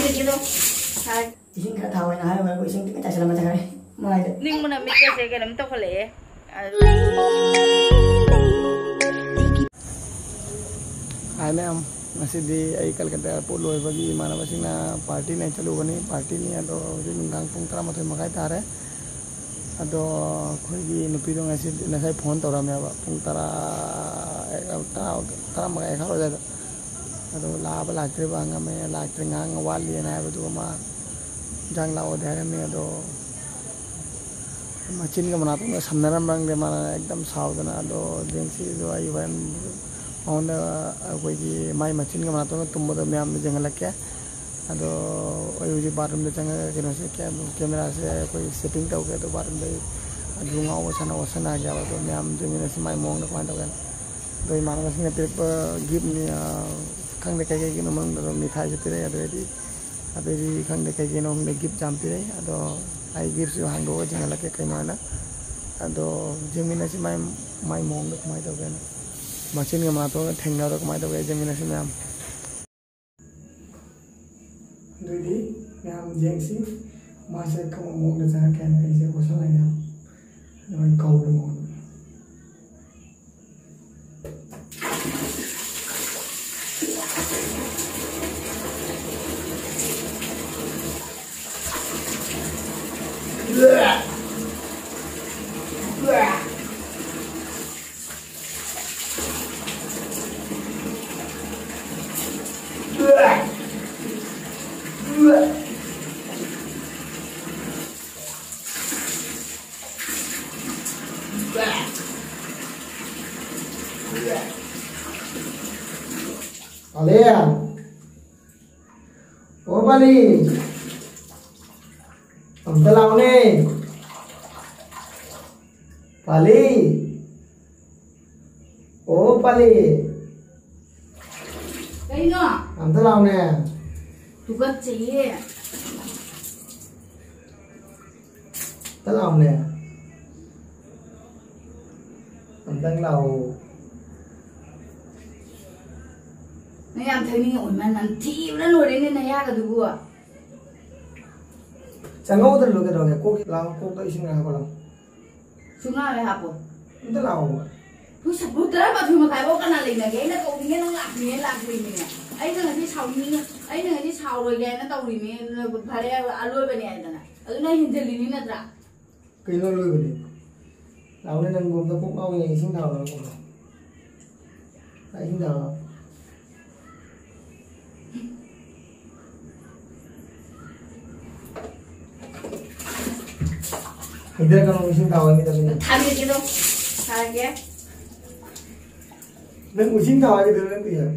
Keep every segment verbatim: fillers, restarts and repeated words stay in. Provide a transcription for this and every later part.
ꯏꯁꯤꯡ ꯈꯔ ꯊꯥꯎ ꯍꯥꯏꯅ ꯍꯥꯏꯔꯝꯃꯒ ꯏꯁꯤꯡ ꯈꯤꯇꯪ ꯆꯥꯏꯁꯤꯜꯂꯝꯕ ꯆꯠꯈ꯭ꯔꯦ꯫ ꯃꯥꯏꯗ꯫ ꯅꯤꯡꯕꯅ ꯃꯤꯠꯀꯁꯦ ꯀꯩꯅꯣꯝ ꯇꯧꯈꯠꯂꯛꯑꯦ꯫ ꯍꯥꯏ ꯃꯌꯥꯝ, ꯉꯁꯤꯗꯤ ꯑꯩ ꯀꯜꯀꯇꯥ ꯑꯦꯌꯥꯔꯄꯣꯔꯠ ꯂꯣꯏꯕꯒꯤ ꯏꯃꯥꯟꯅꯕꯁꯤꯡꯅ ꯄꯥꯔꯇꯤ ꯅꯥꯏꯠ ꯆꯠꯂꯨꯕꯅꯤ꯫ ꯄꯥꯔꯇꯤꯅꯤ ꯑꯗꯣ ꯍꯧꯖꯤꯛ ꯅꯨꯡꯗꯥꯡ ꯄꯨꯡ ꯇꯔꯥꯃꯥꯊꯣꯏ ꯃꯈꯥꯏ ꯇꯥꯔꯦ꯫ ꯑꯗꯣ ꯑꯩꯈꯣꯏꯒꯤ ꯅꯨꯄꯤꯗꯣ ꯉꯁꯤ, ꯉꯁꯥꯏ ꯐꯣꯟ ꯇꯧꯔꯝꯃꯦꯕ ꯄꯨꯡ ꯇꯔꯥ, ꯇꯔꯥ, ꯇꯔꯥ ꯃꯈꯥꯏ ꯑꯦꯒꯥꯔꯣ ꯑꯗꯨꯋꯥꯏꯗ꯫ ꯑꯗꯣ ꯂꯥꯛꯑꯕ ꯂꯥꯛꯇ꯭ꯔꯤꯕ ꯍꯪꯉꯝꯃꯦ꯫ ꯂꯥꯛꯇ꯭ꯔꯤ, ꯉꯥꯏꯍꯥꯛ ꯋꯥꯠꯂꯤꯅ ꯍꯥꯏꯕꯗꯨꯒ ꯃꯥ ꯏꯟꯖꯥꯡ ꯂꯥꯛꯑꯣꯗꯤ ꯍꯥꯏꯔꯝꯃꯦ꯫ ꯑꯗꯣ ꯃꯆꯤꯟꯒ ꯃꯅꯥꯇꯣꯟꯒ ꯁꯝꯅꯔꯝꯕ꯭ꯔꯪꯗꯦ, ꯃꯥꯅ ꯑꯦꯛꯗꯝ ꯁꯥꯎꯗꯅ꯫ ꯑꯗꯣ ꯖꯦꯡꯁꯤꯗꯣ ꯑꯩ ꯍꯣꯔꯦꯟ ꯃꯉꯣꯟꯗ ꯑꯩꯈꯣꯏꯒꯤ ꯃꯥꯏ ꯃꯆꯤꯟꯒ ꯃꯅꯥꯇꯣꯟꯒ ꯇꯨꯝꯕꯗꯣ ꯃꯌꯥꯝꯗ ꯌꯦꯡꯍꯜꯂꯛꯀꯦ꯫ ꯑꯗꯣ ꯑꯩ ꯍꯧꯖꯤꯛ ꯕꯥꯠꯔꯨꯝꯗ ꯆꯪꯉꯒ ꯀꯩꯅꯣꯁꯦ, ꯀꯦꯝ-, ꯀꯦꯃꯦꯔꯥꯁꯦ ꯑꯩꯈꯣꯏ ꯁꯦꯠꯇꯤꯡ ꯇꯧꯒꯦ꯫ ꯑꯗꯣ ꯕꯥꯠꯔꯨꯝꯗ ꯑꯩ ꯑꯗꯨ ꯉꯥꯎꯕ ꯁꯥꯟꯅ ꯋꯥꯁꯟꯅꯒꯦꯕ꯫ ꯑꯗꯣ ꯃꯌꯥꯝ ꯌꯦꯡꯃꯤꯟꯅꯁꯤ ꯃꯥꯏ ꯃꯑꯣꯡꯗ ꯀꯃꯥꯏꯅ ꯇꯧꯒꯦꯅ꯫ ꯑꯗꯣ ꯏꯃꯥꯟꯅꯕꯁꯤꯡꯅ ꯄꯤꯔꯛꯄ ꯒꯤꯐꯅꯤ, ꯑ, ꯈꯪꯗꯦ ꯀꯩ ꯀꯩꯒꯤꯅꯣ ꯃꯅꯨꯡꯗ ꯑꯗꯨꯝ ꯃꯤꯊꯥꯏꯁꯨ ꯄꯤꯔꯛꯑꯦ꯫ ꯑꯗꯨꯗꯩꯗꯤ, ꯑꯗꯩꯗꯤ ꯈꯪꯗꯦ ꯀꯩ ꯀꯩꯅꯣ ꯈꯪꯗꯦ ꯒꯤꯐ ꯌꯥꯝ ꯄꯤꯔꯛꯑꯦ꯫ ꯑꯗꯣ ꯑꯩ ꯒꯤꯐꯁꯨ ꯍꯥꯡꯗꯣꯛꯑꯒ ꯌꯦꯡꯍꯜꯂꯛꯀꯦ ꯀꯩꯅꯣ ꯍꯥꯏꯅ꯫ ꯑꯗꯣ ꯌꯦꯡꯃꯤꯟꯅꯁꯤ ꯃꯥꯏ, ꯃꯥꯏ ꯃꯑꯣꯡꯗ ꯀꯃꯥꯏꯅ ꯇꯧꯒꯦꯅ꯫ ꯃꯆꯤꯟꯒ ꯃꯅꯥꯇꯣꯟꯒ ꯊꯦꯡꯅꯕꯗ ꯀꯃꯥꯏꯅ ꯇꯧꯒꯦ ꯌꯦꯡꯃꯤꯟꯅꯁꯤ ꯃꯌꯥꯝ꯫ ꯑꯗꯨꯏꯗꯤ ꯃꯌꯥꯝ ꯌꯦꯡꯁꯤ꯫ ꯃꯥꯁꯦ ꯀꯔꯝꯕ ꯃꯑꯣꯡꯗ ꯆꯪꯉꯛꯀꯦ ꯍꯥꯏꯅ ꯑꯩꯁꯦ ꯋꯥꯁꯜ ꯍꯥꯏꯅ ꯑꯗꯨꯃꯥꯏꯅ ꯀꯧꯔꯦ ꯃꯉꯣꯟꯗ꯫ ꯄꯥꯂꯦ꯫ ꯑꯣ ꯄꯥꯂꯤ꯫ ꯑꯝꯇ ꯂꯥꯎꯅꯦ꯫ ꯄꯥꯂꯤ꯫ ꯑꯣ ꯄꯥꯂꯤ꯫ ꯀꯩꯅꯣ? ꯑꯝꯇ ꯂꯥꯎꯅꯦ꯫ ꯇꯨꯀꯠꯆꯩꯌꯦ꯫ ꯑꯝꯇ ꯂꯥꯎꯅꯦ꯫ ꯑꯝꯇꯪ ꯂꯥꯎ꯫ ꯅꯪ ꯌꯥꯝ ꯊꯛꯅꯤꯡꯉꯦ ꯑꯣꯏꯃꯟ ꯅꯝꯊꯤꯕꯅ ꯂꯣꯏꯔꯦꯅꯦ ꯅꯌꯥꯒꯗꯨꯕꯨ꯫ ꯆꯪꯍꯧꯗ꯭ꯔ ꯂꯣꯏ ꯀꯩꯗꯧꯔꯒꯦ? ꯀꯣꯛ ꯂꯥꯛꯑꯣ, ꯀꯣꯛꯇ ꯏꯁꯤꯡ ꯈꯔ ꯍꯥꯞꯄꯣ ꯂꯥꯛꯑꯣ꯫ ꯁꯨꯡꯍꯥꯞ ꯍꯦꯛ ꯍꯥꯞꯄꯣ꯫ ꯑꯝꯇ ꯂꯥꯛꯑꯣꯕ꯫ ꯄꯨꯡ ꯁ-, ꯄꯨꯡ ꯇꯔꯥꯃꯥꯊꯣꯏ ꯃꯈꯥꯏꯐꯥꯎ ꯀꯅꯥ ꯂꯩꯅꯒꯦ? ꯑꯩꯅ ꯀꯧꯔꯤꯉꯩ ꯅꯪ ꯂꯥꯛꯇ꯭ꯔꯤꯉꯩ ꯂꯥꯛꯇ꯭ꯔꯤꯅꯤꯅꯦ꯫ ꯑꯩꯅ ꯉꯁꯤ ꯁꯥꯎꯅꯤꯡꯉ-, ꯑꯩꯅ ꯉꯁꯤ ꯁꯥꯎꯔꯣꯏꯒꯦ ꯍꯥꯏꯅ ꯇꯧꯔꯤꯅꯦ꯫ ꯐꯔꯦ, ꯑꯂꯣꯏꯕꯅꯦ ꯍꯥꯏꯗꯅ꯫ ꯑꯗꯨ ꯅꯪ ꯍꯦꯟꯖꯜꯂꯤꯅꯤ ꯅꯠꯇ꯭ꯔꯥ? ꯀꯩꯅꯣ ꯂꯣꯏꯕꯅꯦ? ꯂꯥꯛꯑꯣꯅꯦ, ꯅꯪ ꯔꯨꯝꯗ ꯀꯣꯛ ꯉꯥꯎꯔꯤꯉꯩ ꯏꯁꯤꯡ ꯊꯥꯔꯨꯔꯣ ꯂꯥꯛꯑꯣ꯫ ꯂꯥꯛꯑꯣ, ꯏꯁꯤꯡ ꯊꯥꯔꯨꯔꯣ꯫ ꯍꯩꯗꯔꯒꯅꯨ, ꯏꯁꯤꯡ ꯊꯥꯔꯨꯔꯣ, ꯃꯤ ꯇꯞꯄꯤꯅꯦ꯫ ꯊꯥꯕꯤꯔꯒꯦꯗꯣ꯫ ꯊꯥꯔꯒꯦ꯫ ꯅꯪ ꯏꯁꯤꯡ ꯊꯥꯔꯨꯔꯣ ꯍꯥꯏꯒꯗ꯭ꯔꯣ ꯅꯪ ꯀꯩ ꯍꯥꯏ?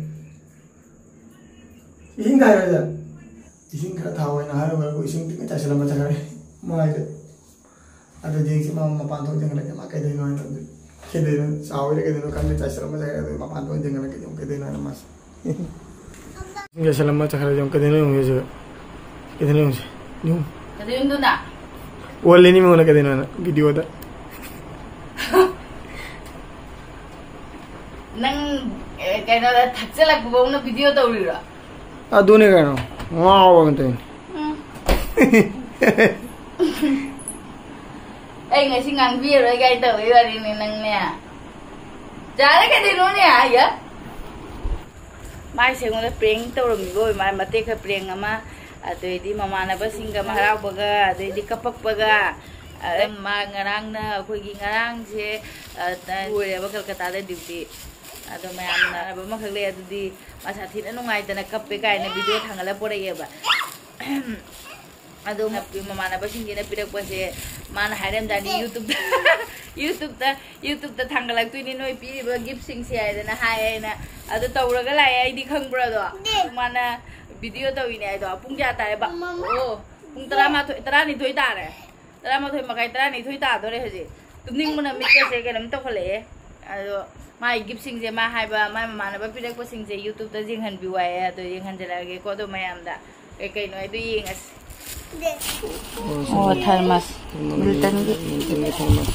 ꯏꯁꯤꯡ ꯊꯥꯔꯨꯔꯣ ꯍꯥꯏꯗ? ꯏꯁꯤꯡ ꯈꯔ ꯊꯥꯎ ꯍꯥꯏꯅ ꯍꯥꯏꯔꯨꯔꯒ ꯏꯁꯤꯡ ꯄꯤꯛꯅ ꯆꯥꯏꯁꯤꯜꯂꯝꯃ ꯆꯠꯈ꯭ꯔꯦ ꯃꯥꯏꯗ꯫ ꯑꯗꯨꯗꯤ ꯍꯧꯖꯤꯛ ꯃꯥ ꯃꯄꯥꯟ ꯊꯣꯛ ꯊꯦꯡꯒꯠꯂꯛꯑꯦ꯫ ꯃꯥ ꯀꯩꯗꯧꯔꯤꯅꯣ ꯍꯥꯏꯅ, ꯑꯗꯨ ꯀꯩꯗꯧꯔꯤꯅꯣ, ꯆꯥꯎꯔꯤꯔ ꯀꯩꯗꯧꯔꯤꯅꯣ ꯈꯪꯗꯦ, ꯆꯥꯏꯁꯤꯜꯂꯝꯃ ꯆꯠꯈ꯭ꯔꯦ꯫ ꯑꯗꯨ ꯃꯄꯥꯟ ꯊꯣꯛ ꯊꯦꯡꯒꯠꯂꯛꯑꯦ꯫ ꯀꯩꯗꯧ-, ꯀꯩꯗꯧꯔꯤꯅꯣ ꯍꯥꯏꯅ ꯃꯥꯁꯦ꯫ ꯏꯁꯤꯡ ꯆꯥꯏꯁꯤꯜꯂꯝꯃ ꯆꯠꯈ꯭ꯔꯦ꯫ ꯌꯦꯡꯉꯨ, ꯀꯩꯗꯧꯔꯤꯅꯣ ꯌꯦꯡꯉꯨ ꯍꯧꯖꯤꯛ꯫ ꯀꯩꯗꯧꯔꯤꯅꯣ ꯌꯦꯡꯉꯨꯁꯦ꯫ ꯌꯦꯡꯉꯨ꯫ ꯀꯩꯗꯧꯔꯤꯅꯣ ꯑꯗꯨꯅ? ꯑꯣꯜꯂꯤꯅꯤ ꯃꯉꯣꯟꯗ ꯀꯩꯗꯧꯔꯤꯅꯣ ꯍꯥꯏꯅ, ꯚꯤꯗꯤꯑꯣꯗ꯫ ꯅꯪ, ꯑꯦ, ꯀꯩꯅꯣꯗ ꯊꯛꯆꯜꯂꯛꯄ ꯐꯥꯎꯅ ꯚꯤꯗꯤꯑꯣ ꯇꯧꯔꯤꯔꯣ? ꯑꯗꯨꯅꯦ ꯀꯩꯅꯣ, ꯉꯥꯎꯔꯕ ꯇꯧꯔꯤꯅꯦ꯫ ꯎꯝ꯫ ꯑꯩ ꯉꯁꯤ ꯉꯥꯡꯕꯤꯔꯔꯣꯏ ꯀꯥꯏ ꯇꯧꯕꯩ ꯋꯥꯔꯤꯅꯦ ꯅꯪꯅꯦ꯫ ꯌꯥꯔꯦ ꯀꯩꯗꯧꯅꯣꯅꯦ, ꯑꯌꯥ꯫ ꯃꯥꯏꯁꯦ ꯑꯩꯉꯣꯟꯗ prank ꯇꯧꯔꯝꯃꯤꯕ ꯑꯣꯏ ꯃꯥꯜꯂꯦ, ꯃꯇꯦꯛ ꯈꯔ prank ꯑꯃ, ꯑꯗꯩꯗꯤ ꯃꯃꯥꯟꯅꯕꯁꯤꯡꯒ ꯍꯔꯥꯎꯕꯒ, ꯑꯗꯩꯗꯤ ꯀꯞꯄꯛꯄꯒ, ꯑꯗꯩ ꯃꯥ ꯉꯔꯥꯡꯅ ꯑꯩꯈꯣꯏꯒꯤ ꯉꯔꯥꯡꯁꯦ, ꯑ, ꯂꯣꯏꯔꯦꯕ ꯀꯜꯀꯇꯥꯗ duty꯫ ꯑꯗꯣ ꯃꯌꯥꯝꯅ ꯑꯃꯈꯛ ꯂꯩ, ꯑꯗꯨꯗꯤ ꯃꯁꯥ ꯊꯤꯅ ꯅꯨꯡꯉꯥꯏꯇꯅ ꯀꯞꯄꯦ ꯀꯥꯏꯅ video ꯊꯥꯡꯒꯠꯂ ꯄꯣꯔꯛꯑꯦꯕ꯫ ꯑꯗꯣ ꯃꯃꯥꯟꯅꯕꯁꯤꯡꯁꯤꯅ ꯄꯤꯔꯛꯄꯁꯦ ꯃꯥꯅ ꯍꯥꯏꯔꯝꯗꯥꯏꯅꯤ, YouTube-ꯇ, YouTube-ꯇ, YouTube-ꯇ ꯊꯥꯡꯒꯠꯂꯛꯇꯣꯏꯅꯤ ꯅꯣꯏ ꯄꯤꯔꯤꯕ gift-ꯁꯤꯡꯁꯦ ꯍꯥꯏꯗꯅ ꯍꯥꯏꯌꯦꯅ꯫ ꯑꯗꯨ ꯇꯧꯔꯒ ꯂꯥꯛꯑꯦ, ꯑꯩꯗꯤ ꯈꯪꯕ꯭ꯔꯥ ꯑꯗꯣ? ꯃꯥꯅ video ꯇꯧꯔꯤꯅꯦ ꯍꯥꯏꯗꯣ꯫ ꯄꯨꯡ ꯀꯌꯥ ꯇꯥꯔꯦꯕ? ꯑꯣ, ꯄꯨꯡ ꯇꯔꯥꯃꯥꯊꯣꯏ, ꯇꯔꯥꯅꯤꯊꯣꯏ ꯇꯥꯔꯦ꯫ ꯇꯔꯥꯃꯥꯊꯣꯏ ꯃꯈꯥꯏ, ꯇꯔꯥꯅꯤꯊꯣꯏ ꯇꯥꯗꯣꯔꯦ ꯍꯧꯖꯤꯛ꯫ ꯇꯨꯝꯅꯤꯡꯕꯅ ꯃꯤꯠꯀꯁꯦ ꯀꯩꯅꯣꯝ ꯇꯧꯈꯠꯂꯛꯑꯦ꯫ ꯑꯗꯣ ꯃꯥꯒꯤ gift-ꯁꯤꯡꯁꯦ ꯃꯥ ꯍꯥꯏꯕ, ꯃꯥꯏ ꯃꯃꯥꯟꯅꯕ ꯄꯤꯔꯛꯄꯁꯤꯡꯁꯦ YouTube-ꯇ ꯌꯦꯡꯍꯟꯕꯤꯌꯨ ꯍꯥꯏꯌꯦ꯫ ꯑꯗꯣ ꯌꯦꯡꯍꯟꯖꯔꯛꯑꯒꯦꯀꯣ ꯑꯗꯣ ꯃꯌꯥꯝꯗ꯫ ꯀꯩ ꯀꯩꯅꯣ ꯍꯥꯏꯗꯣ ꯌꯦꯡꯉꯁꯤ꯫ ꯑꯣ, ꯁꯤ ꯑꯣ, ꯊꯔꯃꯁ꯫ ꯊꯔꯃꯁ꯫ ꯃꯤꯜꯇꯟꯒꯤ꯫ ꯃꯤꯜꯇꯟꯒꯤ ꯊꯔꯃꯁ꯫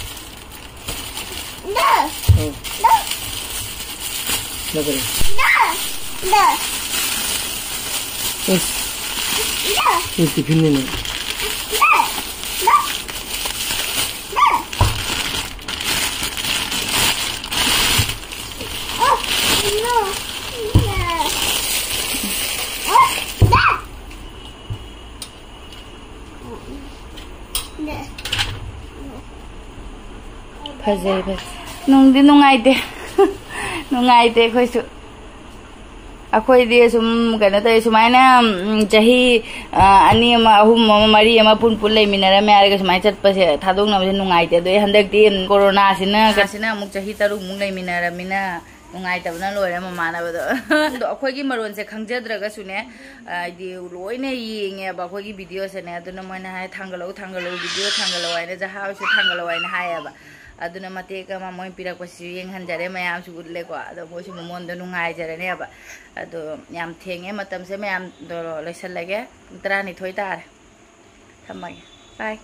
ꯗꯥ! ꯑꯣ꯫ ꯗꯥ! ꯗꯥ ꯀꯔꯤ? ꯗꯥ! ꯑꯁ, ꯑꯩ ꯇꯤꯐꯤꯟꯅꯤꯅꯦ꯫ ꯐꯖꯩ, ꯐꯖꯩ꯫ ꯅꯨꯡꯗꯤ ꯅꯨꯡꯉꯥꯏꯇꯦ꯫ ꯅꯨꯡꯉꯥꯏꯇꯦ ꯑꯩꯈꯣꯏꯁꯨ꯫ ꯑꯩꯈꯣꯏꯗꯤ ꯁꯨꯝ ꯀꯩꯅꯣ ꯇꯧꯋꯦ, ꯁꯨꯃꯥꯏꯅ, ꯎꯝ, ꯆꯍꯤ, ꯑ, ꯑꯅꯤ ꯑꯃ, ꯑꯍꯨꯝ ꯑꯃ, ꯃꯔꯤ ꯑꯃ ꯄꯨꯟ ꯄꯨꯟ ꯂꯩꯃꯤꯟꯅꯔꯝꯃꯦ ꯍꯥꯏꯔꯒ ꯁꯨꯃꯥꯏꯅ ꯆꯠꯄꯁꯦ, ꯊꯥꯗꯣꯛꯅꯕꯁꯦ ꯅꯨꯡꯉꯥꯏꯇꯦ꯫ ꯑꯗꯣ ꯑꯩ ꯍꯟꯗꯛꯇꯤ ꯀꯣꯔꯣꯅꯥꯁꯤꯅ, ꯁꯤꯅ ꯑꯃꯨꯛ ꯆꯍꯤ ꯇꯔꯨꯛꯃꯨꯛ ꯂꯩꯃꯤꯟꯅꯔꯝꯃꯤꯅ ꯅꯨꯡꯉꯥꯏꯇꯕꯅ ꯂꯣꯏꯔꯦ ꯃꯃꯥꯟꯅꯕꯗꯣ꯫ ꯑꯗꯣ ꯑꯩꯈꯣꯏꯒꯤ ꯃꯔꯣꯟꯁꯦ ꯈꯪꯖꯗ꯭ꯔꯒꯁꯨꯅꯦ, ꯍꯥꯏꯗꯤ ꯂꯣꯏꯅ ꯌꯦꯡꯉꯦꯕ ꯑꯩꯈꯣꯏꯒꯤ ꯚꯤꯗꯤꯑꯣꯁꯦꯅꯦ꯫ ꯑꯗꯨꯅ ꯃꯣꯏꯅ ꯍꯥꯏ, "ꯊꯥꯡꯒꯠꯂꯛꯎ, ꯊꯥꯡꯒꯠꯂꯛꯎ, ꯚꯤꯗꯤꯑꯣ ꯊꯥꯡꯒꯠꯂꯛꯑꯣ" ꯍꯥꯏꯅ, "ꯖꯍꯥ ꯍꯣꯏꯁꯨ ꯊꯥꯡꯒꯠꯂꯛꯑꯣ" ꯍꯥꯏꯅ ꯍꯥꯏꯌꯦꯕ꯫ ꯑꯗꯨꯅ ꯃꯇꯦꯛ ꯑꯃ ꯃꯣꯏ ꯄꯤꯔꯛꯄꯁꯤꯁꯨ ꯌꯦꯡꯍꯟꯖꯔꯦ, ꯃꯌꯥꯝꯁꯨ ꯎꯠꯂꯦꯀꯣ꯫ ꯑꯗꯣ ꯃꯣꯏꯁꯨ ꯃꯃꯣꯟꯗꯣ ꯅꯨꯡꯉꯥꯏꯖꯔꯅꯦꯕ꯫ ꯑꯗꯣ ꯌꯥꯝ ꯊꯦꯡꯉꯦ, ꯃꯇꯝꯁꯦ ꯃꯌꯥꯝꯗꯣ ꯂꯣꯏꯁꯜꯂꯒꯦ꯫ ꯄꯨꯡ ꯇꯔꯥꯅꯤꯊꯣꯏ ꯇꯥꯔꯦ꯫ ꯊꯝꯃꯒꯦ꯫ ꯕꯥꯏ꯫